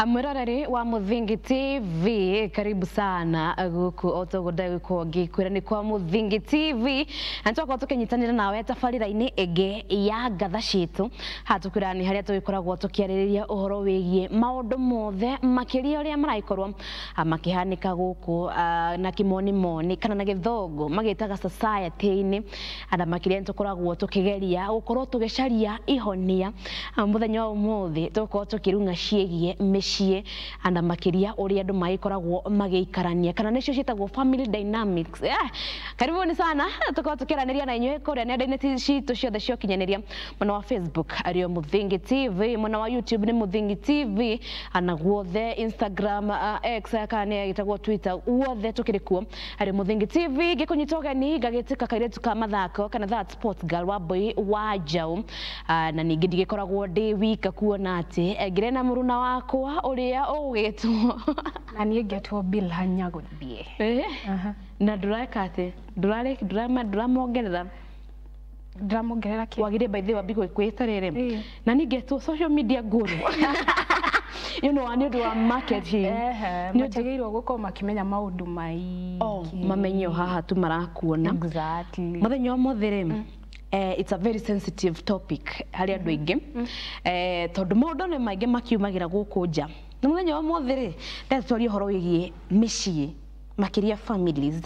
Mwiroreri wa Muthingi TV, karibu sana guku otogo ndagĩkorwo ngĩkwĩra nĩ kwa Muthingi TV, na twakorwo tũkĩnyitanĩra nawe tabarĩra-inĩ ĩngĩ ya ngatha citũ. Haha tũkwĩra nĩ harĩa tũgĩkoragwo tũkĩarĩrĩria ũhoro wĩgiĩ maũndũ mothe, makĩria ũrĩa maragĩkorwo makĩhanĩka gũkũ na kĩmonimoni kana na gĩthũngũ magĩtaga society-inĩ, na makĩria nĩ tũkoragwo tũkĩgeria gũkorwo tũgĩcaria ihonia. Mũthenya wa ũmũthĩ tũgũkorwo tũkĩrung'a ciĩgiĩ mĩciĩ, na makĩria ũrĩa andũ magĩkoragwo magĩikarania, kana nĩcio ciĩtagwo family dynamics. Yeah. Karibuni sana, tũkorwo tũkĩaranĩria na inyuĩ kũrĩa nenda-inĩ citũ ciothe cia ũkinyanĩria, mwena wa Facebook arĩo Muthingi TV, mwena wa YouTube nĩ Muthingi TV, na guothe Instagram, X kana nĩ ĩtagwo Twitter, guothe tũkĩrĩ kuo arĩ Muthingi TV. Ngĩkũnyita ũgeni ngagĩtĩka kairĩtu ka mathako kana that sports girl wa boy wa Njaũ, na ningĩ ndigĩkoragwo ndĩ wika, kuona atĩ ngĩrĩ na mũruna wakwa ũrĩa ũgĩtwo Na niĩ ngetwo Bilha Nyagũthiĩ. Na ndũreka atĩ ndũramongerera. Ndĩramongerera kĩ? Wagire by the way wambi kwĩta rĩrĩ. Na niĩ ngetwo social media guru, nĩ ũndũ wa marketing. Matiagĩrĩirwo gũkorwo makĩmenya maũndũ maingĩ. Oh, mamenye o haha tu marakuona. Exactly. Mũthenya ũmũthĩ rĩ, it's a very sensitive topic harĩ andũ aingĩ, tondũ maũndũ nĩ maingĩ makiumagĩra gũkũ nja. Na mũthenya wa ũmũthĩ rĩ, ndetwaria ũhoro wĩgiĩ mĩciĩ, makĩria families.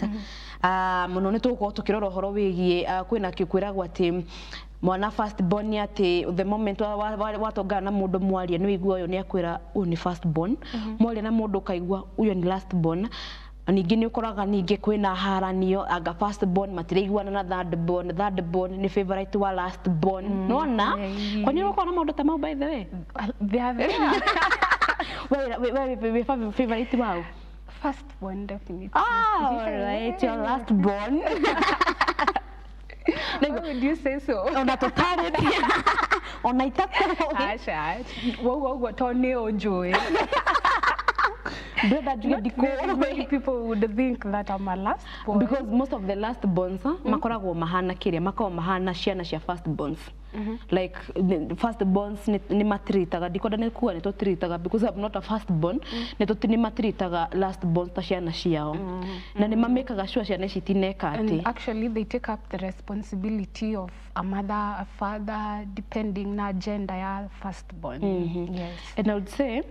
Mũno nĩ tũgũkorwo tũkĩrora ũhoro wĩgiĩ kwĩna kwĩragwo atĩ mwana first born, atĩ the moment watongana na mũndũ mwaria, nĩ wĩigua ũyũ nĩ akwĩra ũyũ nĩ first born, mwaria na mũndũ ũkaigua ũyũ nĩ last born. Ningĩ nĩ ũkoraga ningĩ kwĩna haranio, anga first born matiraiguana na third born, third born nĩ favorite wa last born. Nona kwanyu nĩ ũkorwo na maũndũ ta mau, by the way? They are there. We favorite wao? First born, definitely. Ah, all right, your last born. Why would you say so? Ona tũtarĩrie ona itakũĩ. Aca, woguo ũguo to nĩ ũnjũĩ. Ndĩrenda njuge Not very many ndikũĩ. people would think that I'm a last born. Because most of the last borns makoragwo mahana kĩrĩa makoragwo mahana ciana cia first borns, like the first borns nĩ matiritaga, ndikwenda nĩ kuga nĩ tũtiritaga because I'm not a first born, nĩ tũti nĩ matiritaga last borns ta ciana ciao, na nĩ mamĩkaga sure ciana ici itineka And atĩ actually, they take up the responsibility of a mother, a father, depending na gender ya firstborn. Yes. And I would say,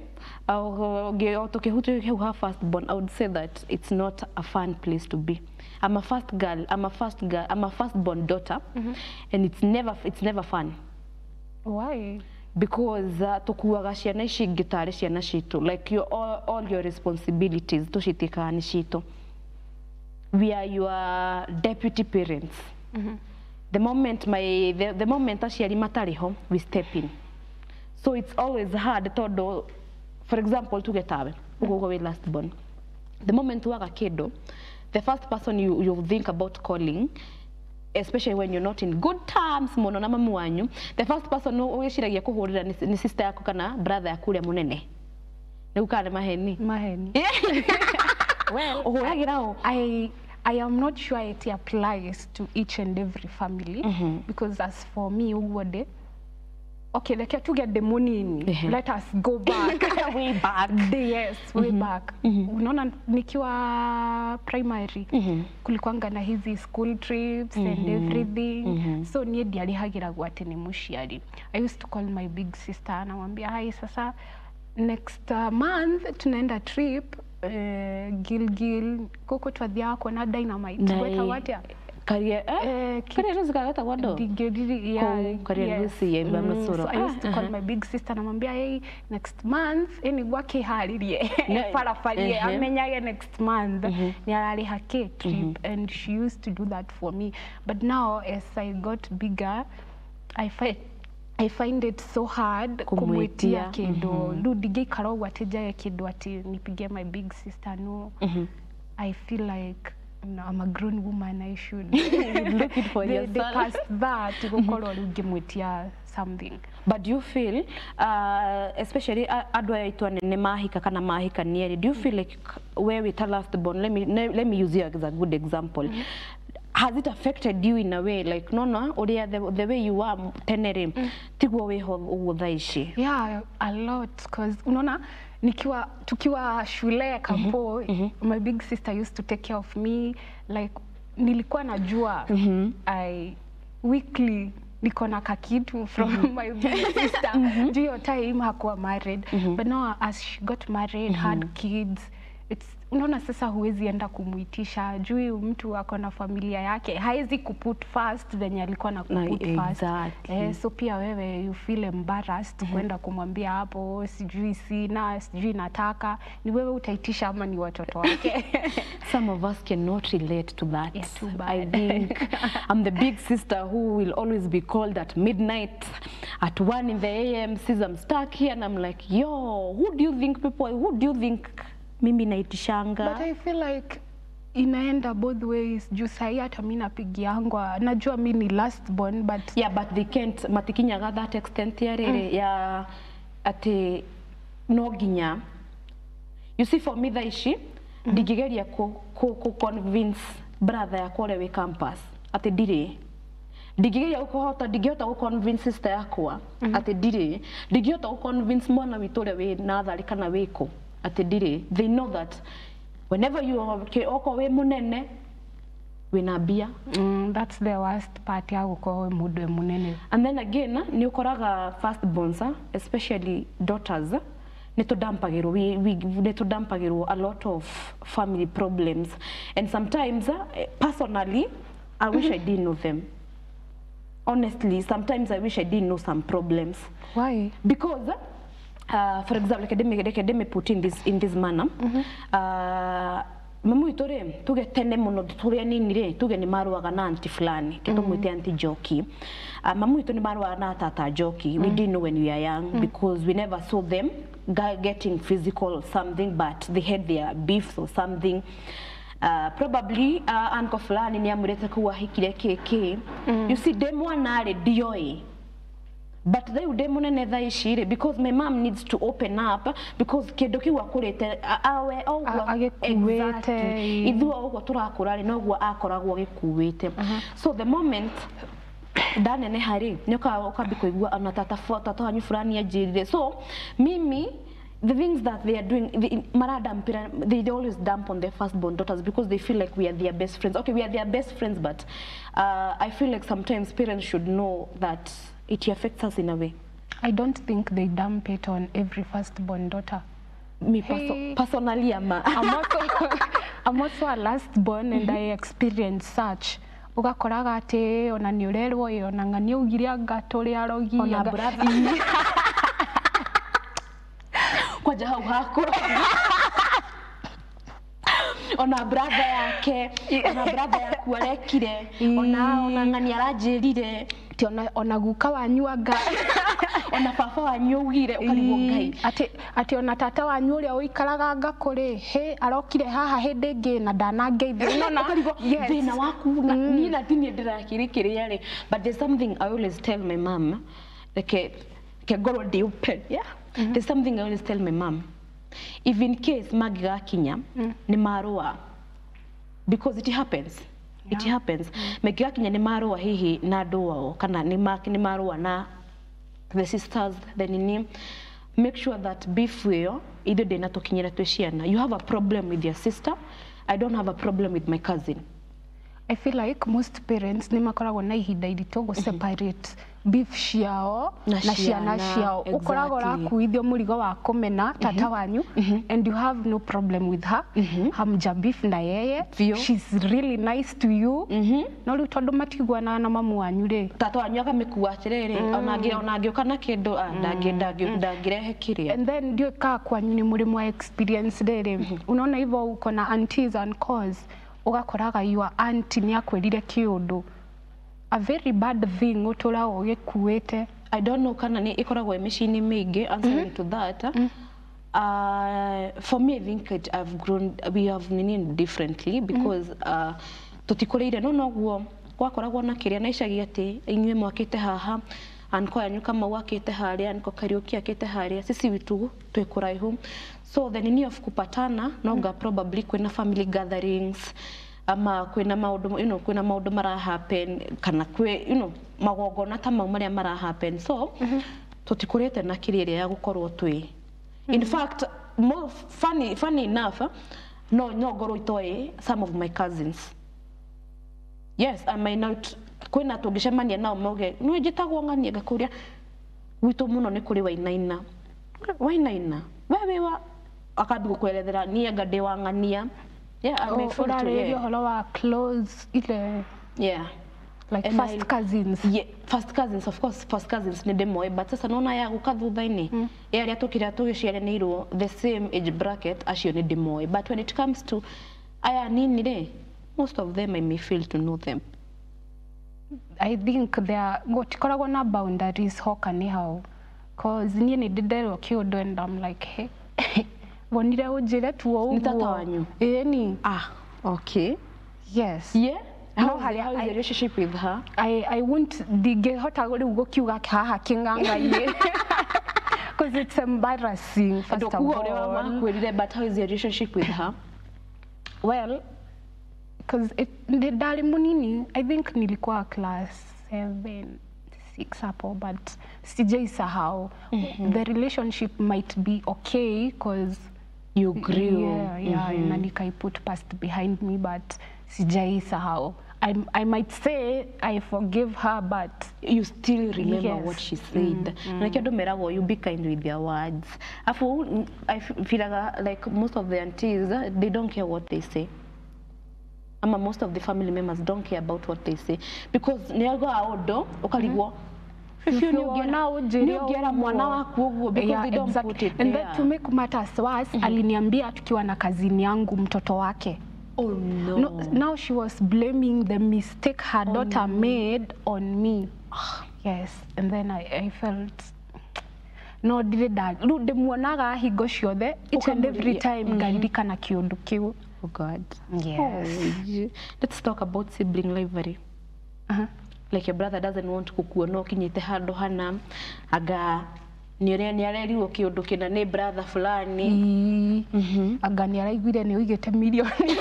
tukihutia hau ha first born, I would say that it's not a fun place to be. I'm a first girl, I'm a first girl, I'm a first born daughter, and it's never fun. Why? Because tukuaga ciana ici ingĩ tarĩ ciana citũ, like your, all your responsibilities tũcitĩkaga nĩ citũ. We are your deputy parents. The moment aciari matarĩ ho, we step in. So it's always hard tondũ, for example, tuge tawe ũguo ũguo wĩ last born, the moment waga kĩndũ, the first person you think about calling, especially when you're not in good terms mũno na mamu wanyu, the first person ũgĩciragia kũhũrĩra nĩ sister yaku kana brother yaku ũrĩa mũnene. Nĩguo kana nĩ maheni? Maheni. Well, ũhũragĩra ũ? I am not sure it applies to each and every family, because as for me, ũguo ndĩ, okay, reke tuge ndĩ mũnini. Let us go back. Way back. Yes, way back. Unaona nikiwa primary, kulikuanga na hizi school trips and everything, so niĩ ndiarĩhagĩragwo atĩ nĩ mũciari. I used to call my big sister, namwambia, "Hai, sasa next month tunaenda trip, Gilgil gũkũ twathiaga kuona dynamite." Gwetagwo atĩa? Karia eh? Karia Lucy kana getagwo andũ? Yeah, Kũu, Karia yes. Lucy, yeah, I'm not sure. So I used to call my big sister, namwambia, "Hey, next month," nĩguo akĩharĩrie barabarie, amenyage next month nĩ ararĩha kĩ trip, and she used to do that for me. But now as I got bigger, I find it so hard Kũmwĩtia. Kũmwĩtia kĩndũ. Rĩu ndingĩikara ũguo atĩ njage kĩndũ atĩ nipigie my big sister. No, I feel like, no, I'm a grown woman, I should Look it for the yourself. Past that gũkorwo rĩu ngĩmwĩtia something. But do you feel, especially andũ aya aitũ anene mahika kana mahikania rĩ, do you feel like we wĩ ta last born, let me use you as a good example, has it affected you in a way, like nona ũrĩa the way you were tene rĩ, tiguo wĩho ũguo thaa ici? Yeah, a lot, cause unaona Nikiwa tukiwa shule kampo, my big sister used to take care of me. Like nilikuwa najua I weekly niko na kakitu from my big sister. Juu hiyo time hakuwa married. But now as she got married, had kids, it's unaona sasa huwezi enda kumuitisha juu mtu ako na familia yake, haezi kuput first venye alikuwa na Na- kuput first. exactly. Eh, so pia wewe you feel embarrassed kwenda kumwambia hapo sijui sina, sijui nataka. Ni wewe utaitisha ama ni watoto wake? Some of us cannot relate to that. Yeah, too bad. I think I'm the big sister who will always be called at midnight, at 1 in the AM, says I'm stuck here, and I'm like, yo, who do you think people, who do you think mimi naitishanga? But I feel like inaenda both ways juu sahii hata mi napigiangwa, najua mi ni last born, but Yeah, but they can't, matikinyaga that extent ya rĩrĩ ya atĩ no nginya. You see, for me thaa ici ndingĩgeria ku convince brother yakwa ũrĩa wĩ campus atĩ ndirĩ, ndingĩgeria gũkũhota, ndingĩhota gũ convince sister yakwa atĩ ndirĩ, ndingĩhota gũ convince mwana witũ ũrĩa wĩ natharĩ kana wĩkũ atĩ ndirĩ. They know that whenever you are, okorwo wĩ mũnene wĩna mbia. That's the worst part ya gũkorwo wĩ mũndũ wĩ mũnene. And then again, nĩ ũkoraga first borns, especially daughters, nĩ tũdampagĩrwo, nĩ tũdampagĩrwo a lot of family problems. And sometimes, personally, I wish I didn't know them. Honestly, sometimes I wish I didn't know some problems. Why? Because, for example, reke ndĩmĩ put in this manner. Mamu witũ rĩ, tuge tene mũno tũrĩ anini rĩ, tuge nĩ marũaga na anti fulani, ke tũmwĩte anti Njoki. Mamu witũ nĩ marũaga na tata Njoki. We didn't know when we are young because we never saw them getting physical or something, but they had their beefs or something. Probably uncle fulani nĩ amwĩrĩte kũu ahikire kĩkĩ. You see, ndĩ mwana rĩ, ndioĩ, but rĩu ndĩ mũnene thaa ici rĩ, because my mom needs to open up, because kĩndũ kĩu akũrĩte awe o ũguo. Agĩkuĩte, Exactly. Ithuĩ o ũguo tũrakũra rĩ, noguo akoragwo agĩkuĩte. So the moment ndaneneha rĩ, nĩ ũkambi kũigua ona tata tata wanyu fulani anjĩrire. So mimi, the things that they are doing, they, maradampira, they always dump on their firstborn daughters because they feel like we are their best friends. Okay, we are their best friends, but I feel like sometimes parents should know that it affects us in a way. I don't think they dump it on every firstborn daughter. Me Hey. personally, ama I'm also a last born and I experience such. Ugakoraga atĩ ona nĩ ũrerwo ĩ ona ng'ania augire anga tũrĩ arogi. Ona brother kwanja hau hakwa, ona brother yake, ona brother yaku arekire, ona ng'ania aranjĩrire. Ti ona guka wanyu anga. Ona baba wanyu augire, ũkarigwo Ngai. Atĩ ona tata wanyu ũrĩa ũikaraga anga kũrĩ hĩ arokire haha hĩndĩ ĩngĩ na ndanangeithia. Unaona? Ũkarigwo Yes. thĩna waku na niĩ na ti niĩ ndĩrakĩrĩ kĩrĩa rĩ. But there's something I always tell my mom, reke ngorwo ndĩ open. Yeah, there's something I always tell my mom: if in case mangĩgakinya nĩ marũa, because it happens, it happens, mangĩgakinya nĩ marũa hihi na andũ ao kana nĩ marũa na the sisters, the nini, make sure that beef ĩyo ithuĩ ndĩnatũkinyĩra twĩ ciana. You have a problem with your sister, I don't have a problem with my cousin. I feel like most parents nĩ makoragwo na ihinda iritũ gũ separate beef ciao na na ciana ciana, ciao. Ũkoragwo ũrakuithio mũrigo wa kũmena tata wanyu and you have no problem with her, hamja beef na yeye. Biũ. She's really nice to you, no rĩu tondũ matiguanaga na mamu wanyu rĩ, tata wanyu akamĩkua atĩrĩrĩ, ona angĩũka na kĩndũ, ah, ndangĩrehe kĩrĩa. And then ndio kaa kwanyu nĩ mũrĩ mwa experience rĩrĩ, unaona hivyo uko na aunties and cause ũgakoraga your auntie nĩ akwĩrire kĩũndũ, a very bad thing, ũtũraga ũgĩkuĩte. I don't know kana nĩ ĩkoragwo ĩ mĩciĩ-inĩ mĩingĩ. Answering to that, for me, I think I've grown, we have nini differently because tũtikũrĩire no noguo gwakoragwo na kĩrĩa na icagi atĩ inyuĩ mwakĩte haha, anko yanyu Kamau akĩte harĩa, anko Kariũki akĩte harĩa, sisi witu twĩ kũraihu. So the nini of kupatana noga probably kwĩna family gatherings ama kwĩna maũndũ, kwĩna maũndũ mara happen kana kwĩ magongona ta mau marĩa mara happen. So tũtikũrĩte na kĩrĩa ĩrĩa ya gũkorwo twĩ, in fact, More funny enough, no ngorwo itoĩ some of my cousins. Yes, I may not, kwĩna tũngĩcemania nao mauge nĩ njĩtagwo ng'ania, ngakũria gwitũ mũno nĩ kũrĩ Wainaina. Wainaina we wĩ wa, akambia gũkwerethera niĩ anga ndĩ wa ng'ania. Yeah, I may fall to Ũrarĩrĩria ũhoro wa close ile like And first cousins. Yeah, first cousins, of course, first cousins nĩ ndĩmoĩ, but sasa nona ya gũka thutha-inĩ, ĩ arĩa tũkĩrĩa tũgĩciaranĩirwo the same age bracket, acio nĩ ndĩmoĩ, but when it comes to aya nini rĩ, most of them I may fail to know them. I think there gũtikoragwo na boundaries hoka nĩ hau, cause niĩ nĩ ndĩnderwo kĩũndũ and I'm like, hey, wonire ũnjĩre tu o Nĩ tata ũguo. Wanyu? Ĩni. Ah, okay. Yes. Yeah. No, How is the relationship with her? I won't, ndingĩhota rĩu gũkiuga haha kĩng'ang'a-inĩ because it's embarrassing, first of Ndokuga ũrĩa all. Wakwĩrire, but how is the relationship with her? Well, because ndarĩ mũnini, I think nilikuwa class 7, 6 hapo, but sijaisahau. The relationship might be okay cause You grew. Yeah, na nikaiput past behind me, but sijaisahau. I might say I forgive her, but You still remember what she said. Na kĩo andũ meragwo you be kind with your words. Afu I feel like most of the aunties, they don't care what they say, ama most of the family members don't care about what they say, because nĩ augaga ũndũ ũkarigwo If biũ you wona ũnjĩre nĩ ũngĩera ũguo. Mwana waku ũguo, because they don't put it And there. then to make matters worse, aliniambia tukiwa na kazini yangu, mtoto wake. Oh no. No, now she was blaming the mistake her daughter made on me. Yes, and then I felt no ndirĩ nda rĩu ndĩmuonaga hingo ciothe, each and every Ũkamũriria. time ngaririkana kĩũndũ kĩu. Oh God. Yes. Oh, let's talk about sibling rivalry. Like your brother doesn't want kukuona ũkinyĩte handũ hana, anga nĩ ũrĩa nĩ arerirwo kĩũndũ kĩna nĩ brother fulani. Ĩĩ. Anga nĩ araiguire nĩ ũigĩte milioni,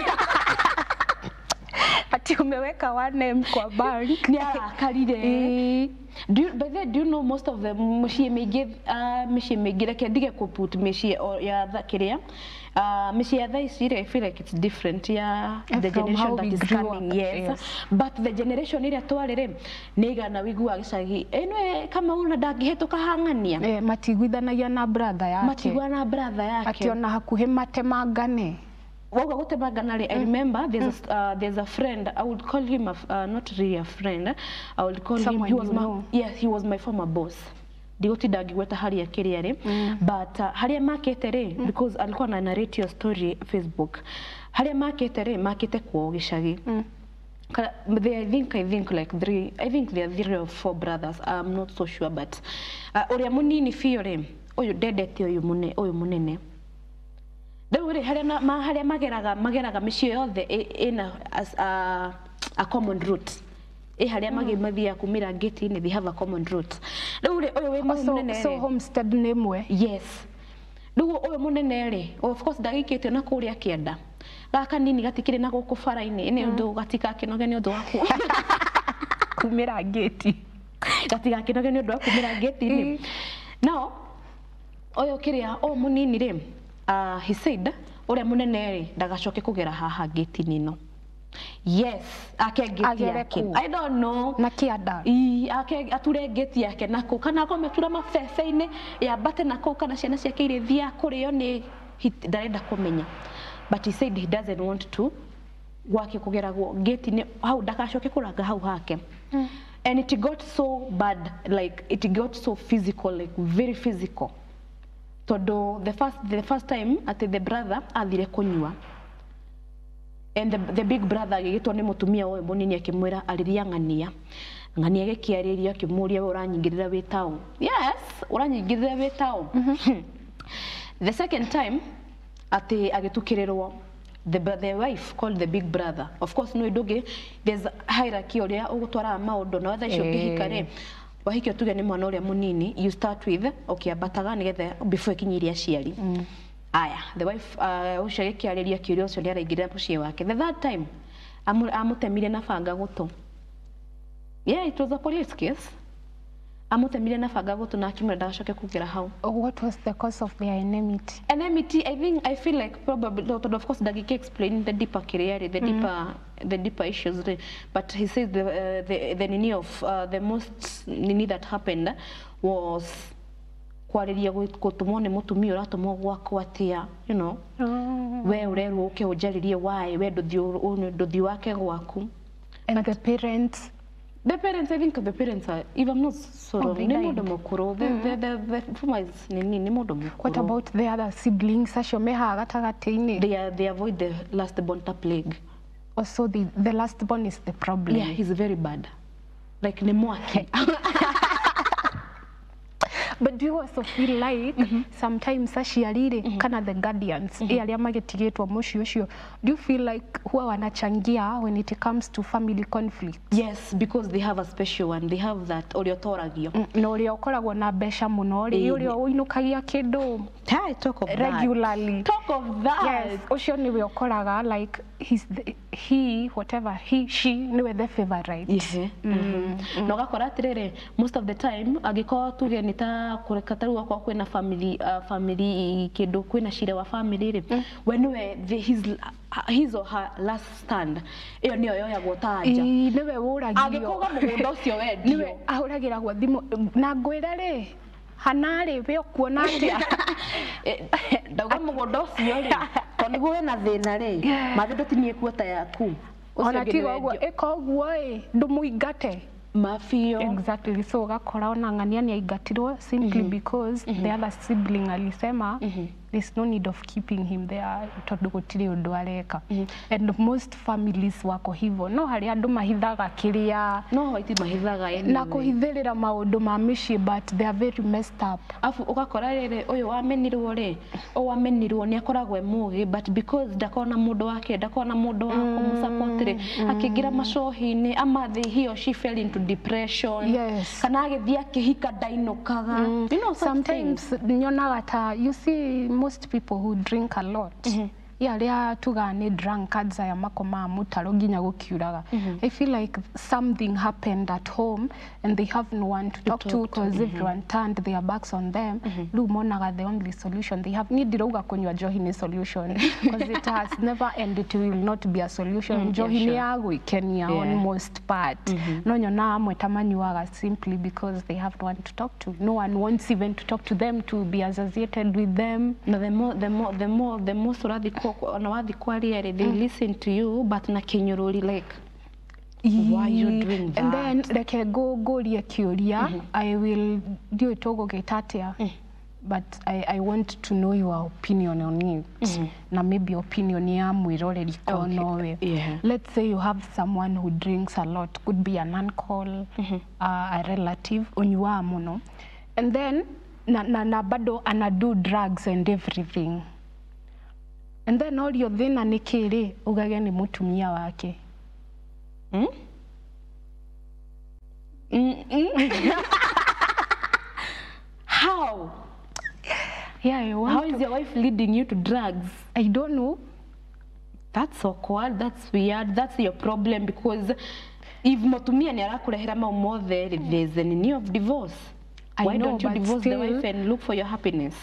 ati umeweka 1M kwa bank. Nĩ arakarire. Ĩĩ. By the way, do you know most of the mũciĩ mĩingĩ, mĩciĩ mĩingĩ, reke ndige kũ-put mĩciĩ ya kĩrĩa, mĩciĩ ya thaa ici rĩ, I feel like it's different ya the From generation how that we is grew coming. up, Yes. yes. But the generation ĩrĩa twarĩ rĩ, nĩ igana wĩiguaga gĩcagi ĩno kama una ndangĩhĩtũka hang'ania. Eh, matiguithanagia na brother yake. Matigua na brother yake. Ati ona hakuhĩ matemangane. Wauga gutemangana rĩ, I remember there's a friend, I would call him not really a friend, I would call him Someone he was you my know. Yes, he was my former boss. Ndigũtinda ngĩgweta harĩa kĩrĩa rĩ, but harĩa makĩte rĩ, because alikuwa na narrate your story Facebook, harĩa makĩte rĩ, makĩte kwao gĩcagi. They, I think like three, I think they are three or four brothers. I'm not so sure, but ũrĩa mũnini biũ rĩ, ũyũ ndendete ũyũ mũne, ũyũ mũnene. Rĩu rĩ, harĩa harĩa mageraga mĩciĩ yothe ĩna a common route. Ĩ harĩa mathiaga kumĩra ngĩti-inĩ, they have a common route. Rĩu rĩ, ũyũ wĩ Oh, so, mũnene so rĩ, homestead nĩ ĩmwe. Yes. Rĩu ũyũ mũnene rĩ, of course ndagĩikĩtio na kũrĩa kĩanda. Gaka nini gatikĩrĩ na gũkũ bara-inĩ, nĩ ũndũ gatigakĩnoge nĩ ũndũ wa kumĩra ngĩti. Gatigakĩnoge nĩ ũndũ wa kumĩra ngĩti-inĩ. Now, ũyũ kĩrĩa, ũyũ mũnini rĩ, he said, ũrĩa mũnene rĩ, ndagacoke kũgera haha ngĩti-inĩ ĩno. Yes, ake ngĩti Agere yake. kũ? I don't know. Na kĩanda. Ii, ake ature ngĩti yake nakũ, kana akorwo metura mabebe-inĩ yambate nakũu, kana ciana ciake irĩthiaga kũrĩo nĩ ndarenda kũmenya, but he said he doesn't want to gwake kũgeragwo ngĩti-inĩ hau, ndagacoke kũranga hau hake. And it got so bad, like it got so physical, like very physical, tondũ the first time atĩ the brother athire kũnyua and the big brother agĩgĩtwo nĩ mũtumia ũyũ mũnini, akĩmwĩra arĩria ng'ania. Ng'ania gĩkĩarĩria, akĩmũria, "We ũranyingĩrĩra wĩ taũ?" Yes, ũranyingĩrĩra wĩ taũ. The second time atĩ agĩtukĩrĩrwo, the wife called the big brother. Of course no ndũngĩ, there's hierarchy ũrĩa ũgũtwaraga maũndũ na thaa icio ũngĩhika rĩ, wahikio tuge nĩ mwana ũrĩa mũnini, you start with ũkĩambataga nĩgetha before ĩkinyĩrie aciari. Aya, the wife ũcio agĩkĩarĩria kĩũria, ũcio nĩ araingĩrĩra mũciĩ wake. The third time amũtemire na banga gũtũ. Yeah, it was a police case. Amutemire na banga gutu na akimwira ndagacoke kugera hau. What was the cause of their enmity? Enmity, I think, I feel like probably, tondũ of course ndangĩkĩ explain the deeper kĩrĩa rĩ, the deeper issues rĩ, but he says the nini of the most nini that happened was kwarĩria gũtũmwo nĩ mũtumia ũratũmwo gwaku atĩa, we ũrerwo ũke ũnjarĩrie why we ndũthiĩ wake gwaku. And the parents? The parents, I think the parents are, if I'm not so Oh, wrong, they nĩ died. mũndũ mũkũrũ. The former is nini, nĩ mũndũ mũkũrũ. What about the other siblings acio me haha gatagatĩ-inĩ? They avoid the last born ta plague. Also the last born is the problem. Yeah, he's very bad. Like nĩ mwaki. But do you also feel like sometimes aciari rĩ, kana the guardians ĩ arĩa magĩtigĩtwo mũciĩ ũcio, do you feel like huwa wanachangia when it comes to family conflict? Yes, because they have a special one. They have that ũrĩa ũtoragio. Na ũrĩa ũkoragwo na mbeca mũno rĩ, ũrĩa ũinũkagia kĩndũ Hey, talk of that. regularly. Talk of that. Yes, ũcio nĩwe ũkoraga like he, whatever, he, she nĩwe the favorite. Ihe. Na ũgakora atĩrĩrĩ, most of the time angĩkorwo tuge nĩ ta kũreka ta rĩu okorwo kwĩna family kĩndũ, kwĩna cira wa family rĩ, we nĩwe his or her last stand, ĩyo nĩyo yoyagwo ta anja. Ĩĩ, nĩwe wũragio. Angĩkauga mũgũnda ũcio wendio. Nĩwe ahũragĩragwo thimũ na ngwĩre rĩ, hana rĩ, we ũkuona atĩa? Ndauga mũgũnda ũcio rĩ, tondũ nĩguo wĩna thĩna rĩ, mathĩ ndũtinie kuota yaku. Ũcio Ona ũngĩ tiga nĩ ũguo, wendio. ĩka ũguo ĩ, ndũmũingate. Mabio. Exactly. So ũgakora ona ng'ania nĩ aingatirwo simply because the other sibling alisema there's no need of keeping him there tondũ gũtirĩ ũndũ areka. And most families wako hivyo, no harĩ andũ mahithaga kĩrĩa No waiti mahithaga anyway. Na kũhithĩrĩra maũndũ ma mĩciĩ, but they are very messed up. Afu ũgakora rĩrĩ, ũyũ wamenirwo rĩ, ũyũ wamenirwo nĩ akoragwo e mũgĩ, but because ndakoragwo na mũndũ wake, ndakoragwo na mũndũ wa kũmũsupport rĩ, akĩingĩra macohi-inĩ ama he or she fell into depression, kana agĩthiĩ akĩhika ndainũkaga, such things. Sometimes nyonaga ta, you see, most people who drink a lot, ya arĩa tugaga nĩ drunkards, aya makomaga mũtaro nginya gũkiuraga, I feel like something happened at home and they have no one to talk to because everyone turned their backs on them. Rĩu monaga the only solution they have, niĩ ndirauga kũnyua njohi nĩ solution, because it has never and it will not be a solution. Njohi nĩ ya gwĩkenia on most part. No nyonaga amwe ta manyuaga simply because they have no one to talk to. No one wants even to talk to them, to be associated with them. Na the more the most ũrathiĩ ona wathiĩ kwaria rĩ, they listen to you but na kĩnyũrũri, like, why you doing And then that? Reke ngũrie kĩũria. I will, ndiũĩ tũgũgĩta atĩa, but I want to know your opinion on it, na maybe opinion ya mwĩroreri ko nowe. Let's say you have someone who drinks a lot, could be an uncle, a relative ũnyuaga mũno, and then na bado ana do drugs and everything, and then orio thĩna nĩ kĩ rĩ, ugage nĩ mũtumia wake. How? Yeah, I want How is your wife leading you to drugs? I don't know. That's awkward, that's weird, that's your problem, because if mutumia nĩ arakurehera mau mothe rĩ, there's a need of divorce. I Why know, don't you but divorce the wife and look for your happiness?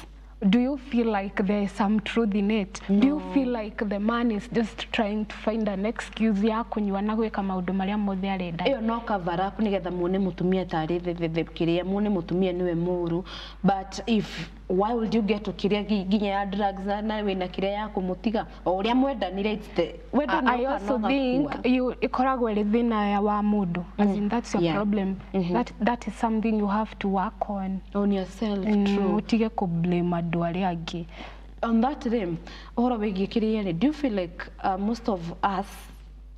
Do you feel like there is some truth in it? Do you feel like the man is just trying to find an excuse ya kunyua na gwĩka maũndũ marĩa mothe arenda? Ĩyo no cover up nĩgetha muone mũtumia tarĩ the kĩrĩa, muone mũtumia nĩwe mũru. But if, why would you get to kĩrĩa nginya ya drugs na wĩna kĩrĩa ya kũmũtiga o ũrĩa mwendanire? It's the wendo I also think you ikoragwo ĩrĩ thĩna ya wa mũndũ, as in that's your problem. That is something you have to work on. On yourself. True. Ũtige kũ blame andũ arĩa angĩ. On that rĩ, ũhoro wĩgiĩ kĩrĩa rĩ, do you feel like most of us,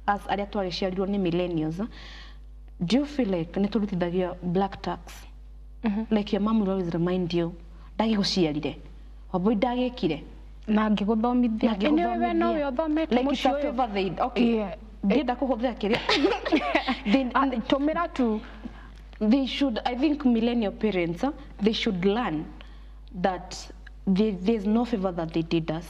us arĩa twagĩciarirwo nĩ millennials, do you feel like nĩ tũrutithagio black tax? Like your mom will always remind you, ndagĩgũciarire, wambui ndagĩkire na ngĩgũthomithia. Na Anyway, we nowe ũthomete like it's a mũciĩ ũyũ. Favor they, okay, ndienda kũhũthĩra kĩrĩa they, Ah, tũmĩra tu. They should, I think millennial parents, they should learn that there's no favor that they did us.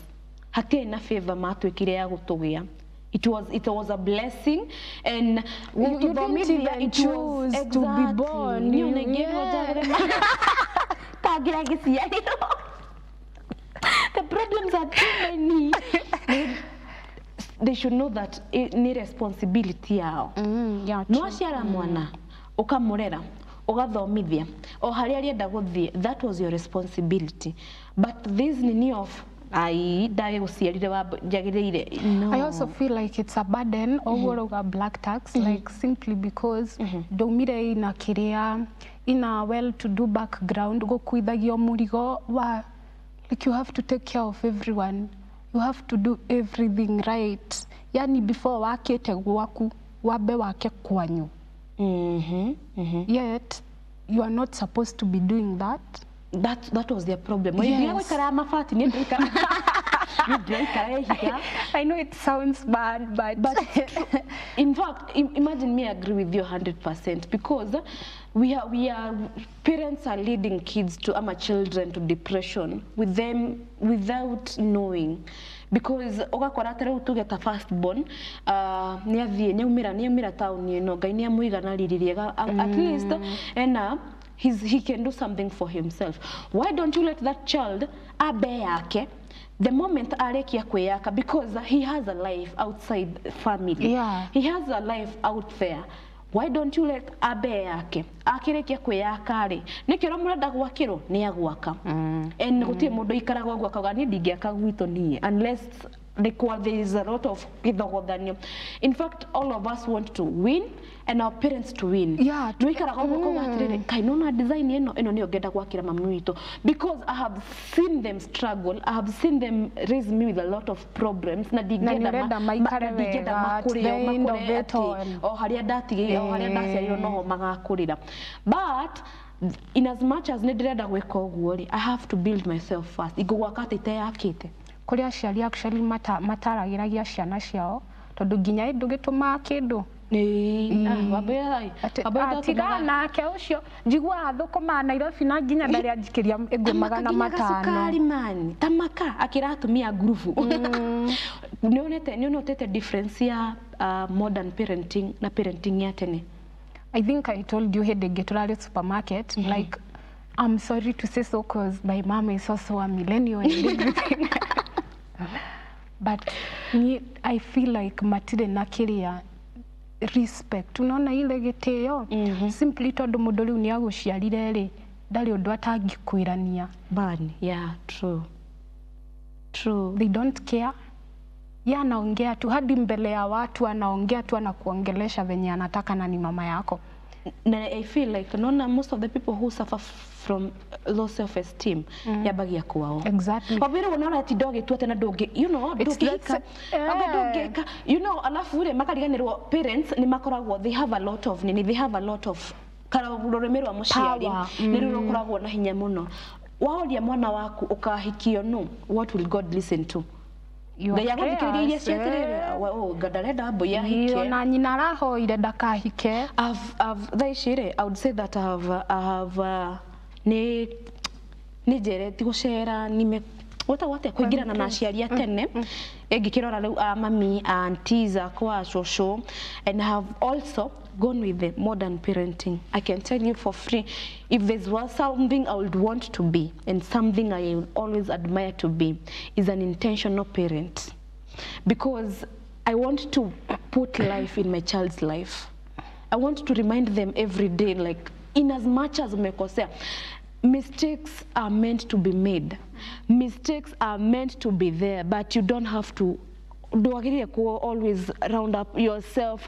Hatirĩ na favor matwĩkire ya gũtũgĩa. It was a blessing, and You didn't even choose to be born. The problems are too many. They should know that ni responsibility yao. No aciara mwana ukamurera ugathomithia o haria arienda guthie, that was your responsibility. But this nini of ai ndagiguciarire wa njagiriire. No. I also feel like it's a burden over black tax, like simply because ndaumire ina kiria ina well to do background gukuithagio murigo wa like you have to take care of everyone, you have to do everything right, yani before wakite gwaku wambe wake kwanyu. Yet you are not supposed to be doing that. That was their problem. Yes. I know it sounds bad, but in fact, imagine me, I agree with you 100%, because we are parents are leading kids to ama children to depression with them without knowing, because ugakora ta riu tuge ta first born ni athie ni aumira town ino Ngai ni amuigana riri riega at least ena he can do something for himself. Why don't you let that child abe yake the moment arekia kwiyaka, because he has a life outside family. Yeah. He has a life out there. Why don't you let abe yake akirekia kwiyaka ri nikiro murenda gwakirwo ni agwaka. And gutie mundu ikaragwo gwaka ni ndingiaka gwitũ nie unless there is a lot of githogothanio. In fact, all of us want to win and our parents to win. Yeah. Nwikaraga uguo kauga atiriri kai nona design eno eno niyo ngenda gwakira mami witũ, because I have seen them struggle, I have seen them raise me with a lot of problems, na ndingenda makure ati o haria ndatigire o haria ndaciarirwo noho magakurira. But in as much as ni ndirenda gwika uguo ri, I have to build myself first. Ingũgwaka atĩ iteyakĩte. Kuri aciari actually mataragiragia ciana ciao tondu nginya ndũgĩtũmaga kĩndũ. Tiga nake ũcio njiguaga thũkũma Nairobi na nginya ndarĩ anjikĩria ĩngwe 500. Cukari man tamaka akĩra atumia ngurubu. Nĩonete difference ya modern parenting na parenting ya tene? I think I told you hĩndĩ ĩngĩ tũrarĩ supermarket, like I'm sorry to say so because my mom is also a millennial and everything. But I feel like matire na kiria respect, unaona ile gitio simply tondu mundu riu ni aguciarire ri ndari undu atangikwirania. Ban, yeah, true. True. They don't care. Ya anaongea tu hadi mbele ya watu, anaongea tu anakuongelesha venye anataka na ni mama yako. Na I feel like nona most of the people who suffer from low self-esteem yabagia kwao. Exactly. Wabire unaona ati doge tu tena doge, you know, dogeka. Dogeka. You know, alafu ule makariganirwo parents ni makoragwo they have a lot of nini, they have a lot of rurimi rwa muciari ni rukoragwo na hinya muno. Waoria mwana waku ukahikio no, what will God listen to? Ngai aguthikiririe ciatiriri oh ndarenda mbui ahike na nyina arahoire ndakahike. I've thaa ici rĩ, I would say that I have ni njereti gucera nime gwetagwo atia kuingirana na aciari a tene ingikirora riu a mami aunties akwa cũcũ, and I have also gone with the modern parenting. I can tell you for free, if there's something I would want to be and something I will always admire to be is an intentional parent, because I want to put life in my child's life. I want to remind them every day, like, in as much as umekosea, mistakes are meant to be made. Mistakes are meant to be there, but you don't have to always round up yourself.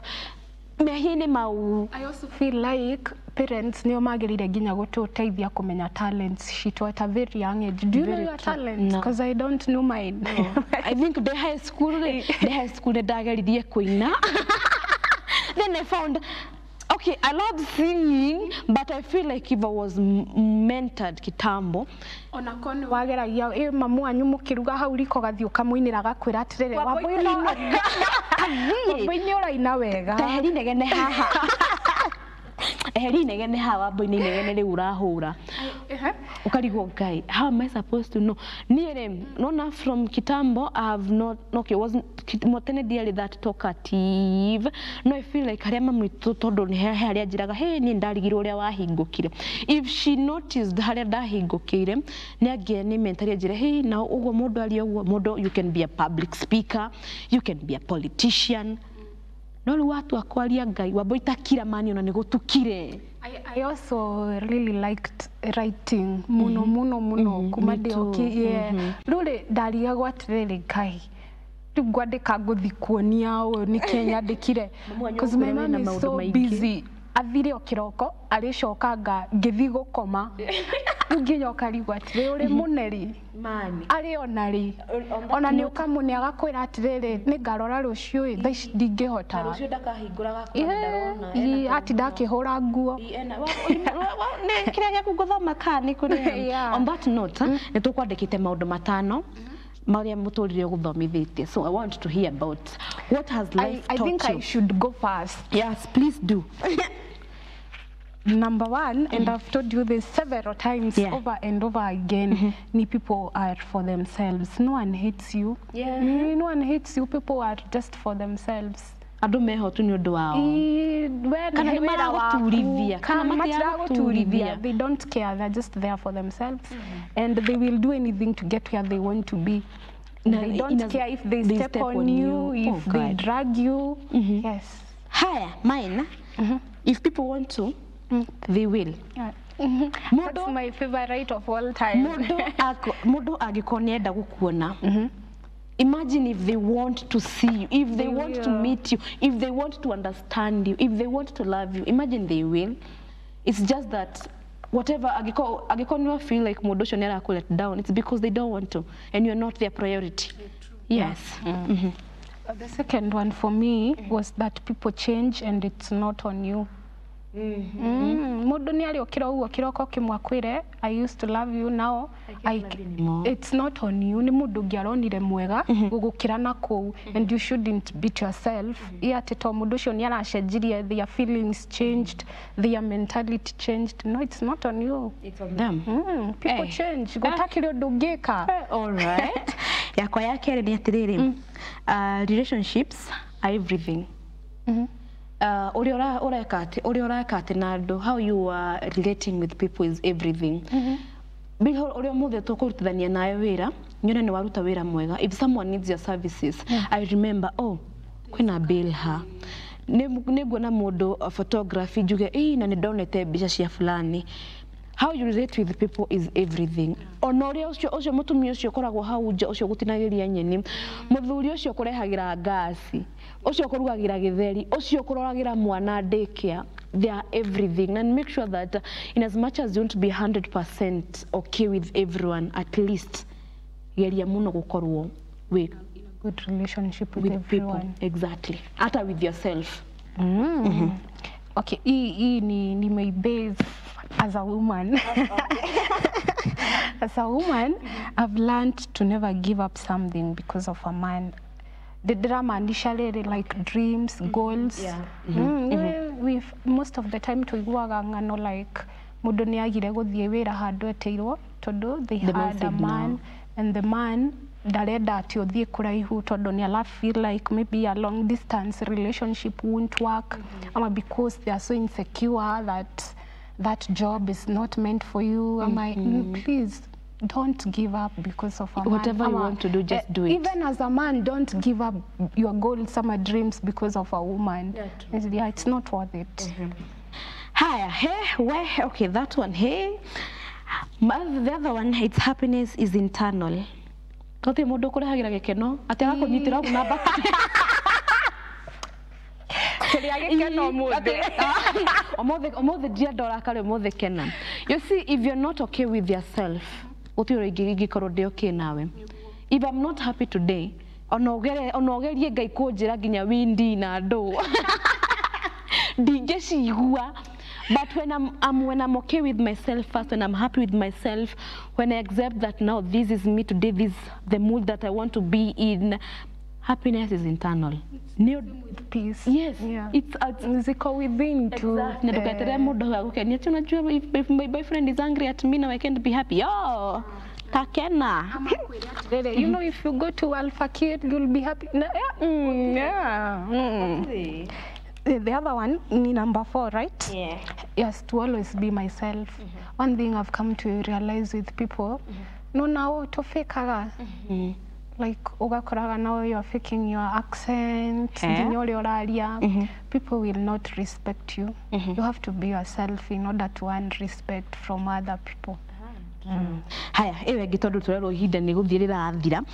I also feel like parents nio magirire nginya gututeithia kumenya talents citu at a very young age. Do you know your talents? Because I don't know mine. No. I think the high school ndageririe kuina. Then I found, okay, I love singing, but I feel like if I was mentored kitambo. Ona kono wageragia mamu wanyu mukiruga hau riko gathi ukamuinira gakwira atiriri wambui uraina wega. Teheri negene haha. Eheri negene haha wambui ni negene riu urahura. Ukarigwo Ngai, how am I supposed to know? Niĩ rĩ, nona from kitambo I have not, okay, wasn't tene ndiarĩ that talkative. No, I feel like harĩa mami witũ, tondũ nĩ he harĩa anjĩraga, hey, niĩ ndarigirwo ũrĩa wahingũkire. If she noticed harĩa ndahingũkĩire, nĩ angĩ nĩ mentally anjĩre, hey, na ũguo mũndũ aria ũguo, mũndũ, you can be a public speaker, you can be a politician. No rĩu watua kwaria, Ngai wamba itakira mani ona nĩ gũtukire. I also really liked writing muno muno muno kuma Me too. ndĩ yeah. Rĩu rĩ, ndarigagwo atĩrĩrĩ, Ngai, rĩu ngwandĩka ngũthi kuonia ũyũ nĩkĩ nyandĩkire? Mamu wanyu 'Cause my agũkwĩra mom wĩna is maũndũ so maingĩ. busy, athire o kĩroko arĩcokanga ngĩthi gũkoma, rĩu nginya ũkarigwo atĩrĩ, ũrĩ mũneri mani arĩ ona rĩ ona nĩ ũkamũne agakwĩra atĩrĩrĩ, nĩ ngarora rũciũ ĩ, thaa ici ndingĩhota. Rũciũ ndakahingũra. Ĩ, atinda akĩhũra nguo. Kĩrĩa gĩaku ngũthoma kaa nĩ kũrĩa. Yeah. On that note, nĩ tũkwandĩkĩte maũndũ matano marĩa mũtũrĩre ũgũthomithĩtie, so I want to hear about what has life I taught think you. I should go first. Yes, please do. Number one, and I've told you this several times over and over again, ni people are for themselves. No one hates you. No one hates you. People are just for themselves. Andũ meho tu nĩ ũndũ wao. Ĩ, we Kana nĩ nĩ wĩra waku. maragũturithia, kana Kana matiragũturithia. matiragũturithia. They don't care. They're just there for themselves. And they will do anything to get where they want to be. Na They don't care if they step on you, if Oh, they God. Drag you. Yes. Haya, mine, if people want to, they will. Yeah. Mũndũ That's my favorite of all time. Mũndũ angĩkorwo nĩ enda gũkuona, imagine if they want to see you, if they They want to will. Meet you, if they want to understand you, if they want to love you, imagine they will. It's just that whatever angĩkorwo nĩ feel like mũndũ ũcio nĩ araku let down, it's because they don't want to and you're not their priority. Yes. The second one for me was that people change and it's not on you. Mũndũ nĩ arĩũkĩra ũguo kĩroko kĩmwe akwĩre, "I used to love you, now I love you anymore." It's not on you. Nĩ mũndũ ũngĩ aronire mwega gũgũkĩra na kũu, and you shouldn't beat yourself ĩ atĩ to mũndũ ũcio nĩ aracenjirie, their feelings changed, their mentality changed. No, it's not on you. It's on them. People Eh. change, gũtakĩrĩ ũndũ ũngĩka. All right. Yakwa ya kerĩ nĩ atĩrĩrĩ, relationships are everything. Ũrĩa ũreka atĩ, ũrĩa ũreka atĩ na andũ, how you are relating with people is everything. Biho ũrĩa ũmũthĩ tũkũrutithania nawe wĩra, nyone nĩ waruta wĩra mwega. If someone needs your services, I remember, oh, kwĩna bill ha nĩ nguona mũndũ photography, njuge ĩ na nĩ ndonete mbica cia fulani. How you relate with people is everything. Ona ũrĩa ũcio ũcio mũtumia ũcio ũkoragwo hau nja, ũcio ũgũtinagĩria nyeni, mũthuri ũcio ũkũrehagĩra ngasi, ũcio ũkũrugagĩra gĩtheri, ũcio ũkũroragĩra mwana daycare, they are everything. And make sure that in as much as you want to be 100% okay with everyone, at least geria mũno gũkorwo wĩ Good relationship with with people. everyone. Exactly, hata with yourself. Okay, hii ni nimeibase as a woman. As a woman, I've learned to never give up something because of a man. Ndĩramaanisha rĩrĩ, like dreams, goals. We've, most of the time tũiguaga ng'ano like mũndũ nĩ agire gũthiĩ wĩra handũ etĩirwo tondũ they The man had a said no. man, and the man ndarenda atĩ ũthiĩ kũraihu tondũ nĩ ala feel like maybe a long distance relationship won't work, ama because they are so insecure that that job is not meant for you. Ama please don't give up because of a man. Whatever you Ama, want to do, just do it. Even as a man, don't give up your goals ama dreams because of a woman. Yeah, it's not worth it. Haya, he, we, okay, that one, hey. The other one, it's happiness is internal. Gũtirĩ mũndũ ũkũrehagĩra gĩkeno atĩ agakũnyitĩra ũguo na mbakũri. Kĩrĩa gĩkeno ũmũthĩ. Ũmũthĩ, ũmũthĩ ndienda ũrakare, ũmũthĩ kena. You see, if you're not okay with yourself, gũtirĩ ũrĩa ingĩkorwo ndĩ okay nawe. If I'm not happy today, ona ũgerie Ngai kũnjĩra nginya windi na ndũ ndingĩcigua. But when I'm okay with myself first, when I'm happy with myself, when I accept that now this is me today, this is the mood that I want to be in, Happiness is internal. Nĩ With peace. Yes. Yeah. It's Ziko within too. Exactly. Na ndũgeterere mũndũ agũkenia ati unajua if my boyfriend is angry at me, now I can't be happy. Oh, takena. Rere, you know, if you go to Al Fakir, you'll be happy. Na, yeah, yeah. The other one, ni number 4, right? Yeah. Yes, to always be myself. One thing I've come to realize with people, no now to fake. Like ugakoraga now you're faking your accent, nginya ũrĩa ũraria. People will not respect you. You have to be yourself in order to earn respect from other people. Haya, ĩyo ĩngĩ tondũ tũrerwo ihinda nĩ gũthiĩ rĩrathira.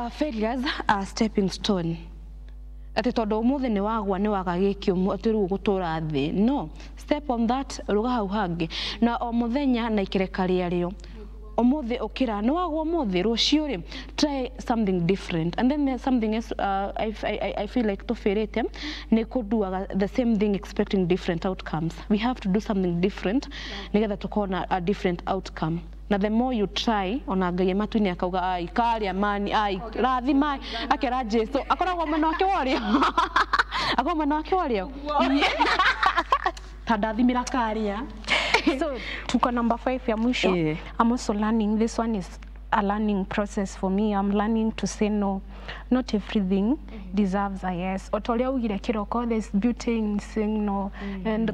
Failures are stepping stone. Atĩ tondũ ũmũthĩ nĩ wagwa nĩ waga gĩkĩ atĩ rĩu ũgũtũra thĩ, no step on that, rũga hau hangĩ na o mũthenya na ikereka rĩarĩo. Ũmũthĩ ũkĩra nĩ wagwa ũmũthĩ, rũciũ rĩ, try something different. And then there's something else, I feel like tũbĩrĩte nĩ kũnduaga the same thing expecting different outcomes. We have to do something different nĩgetha tũkorwo na a different outcome. Na the more you try, ona Ngai matu-inĩ akauga ai karĩa mani ai rathima, akera Jesu akoragwo mwena wake wa ũrĩo, akoragwo mwena wake wa ũrĩo, ta ndathimĩra karĩa. So tuko number 5 ya mwisho. I'm also learning. This one is a learning process for me. I'm learning to say no. Not everything deserves a yes. Otoria ugire kiroko, there's beauty in saying no. And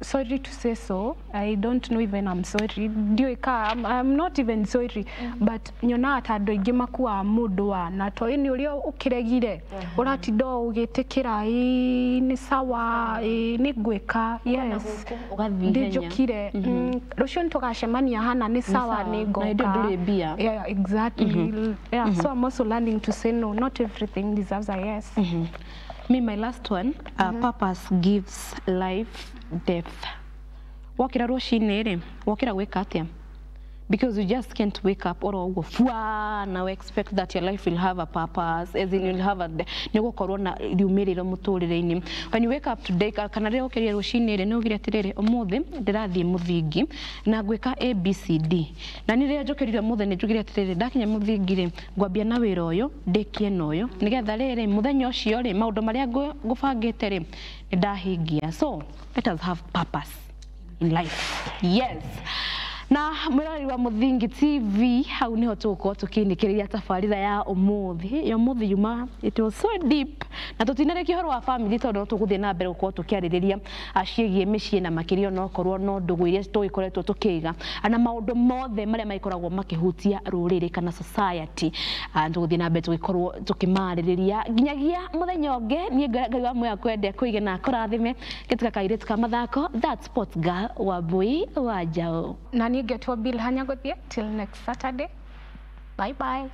sorry to say so, I don't know even I'm sorry. Ndiũĩ I'm not even sorry. But nyonaga ta andũ aingĩ makuaga mũndũ wa na to nĩ ũrĩa ũkĩregire ũratinda o ũgĩtĩkĩra ĩĩ nĩ sawa, ĩĩ nĩ ngwĩka, yes, ndĩnjũkire rũciũ nĩtũgacemania hana nĩ sawa nĩ ngoka. Na hĩndĩ ndũrĩ mbia. Yeah, exactly. Yeah, so I'm also learning to say no. Not everything deserves a yes. Me, my last one, purpose gives life depth. Wokĩra rũcinĩ rĩ, wokĩra gwĩka atĩa? Because you just can't wake up oro ũguo fua na expect that your life will have a purpose, as in you'll have a nĩ ũgũkorwo na riumĩrĩro mũtũrĩre-inĩ. When you wake up today, kana rĩrĩa ũkĩrire rũcinĩ rĩ, nĩ ugire atĩrĩrĩ, ũmũthĩ ndĩrathiĩ mũthingi na ngwĩka ABCD. Na nĩ rĩrĩa njũkĩrire ũmũthĩ nĩ njugire atĩrĩrĩ, ndakinya mũthingi rĩ, ngwambia na wĩra ũyũ, ndĩkie na ũyũ, nĩgetha rĩrĩ mũthenya ũcio rĩ, maũndũ marĩa ngũbangĩte rĩ, nĩ ndahingia. So let us have purpose in life. Yes. Na mwĩroreri wa Mũthingi TV, hau niho tũgũkorwo tũkĩinĩkĩrĩria tabarĩra ya ũmũthĩ. Ya ũmũthĩ yuma, it was so deep. Na tũtinarĩkia ũhoro wa family tondũ no tũgũthiĩ na mbere gũkorwo tũkĩarĩrĩria ciĩgiĩ mĩciĩ na makĩria onokorwo no ndũgũ iria tũgĩkoretwo tũkĩiga na maũndũ mothe marĩa magĩkoragwo makĩhutia rũrĩrĩ kana society. Tũgũthiĩ na mbere tũgĩkorwo tũkĩmarĩrĩria nginyagia mũthenya ũngĩ. Niĩ Ngai wa muoyo akwende akũige na akũrathime. Gĩtuka kairĩtu ka mathako, that sports girl wa Mbui wa Njaũ. Na niĩ ngetwo Bill Hanyagothie. Till next Saturday. Bye bye.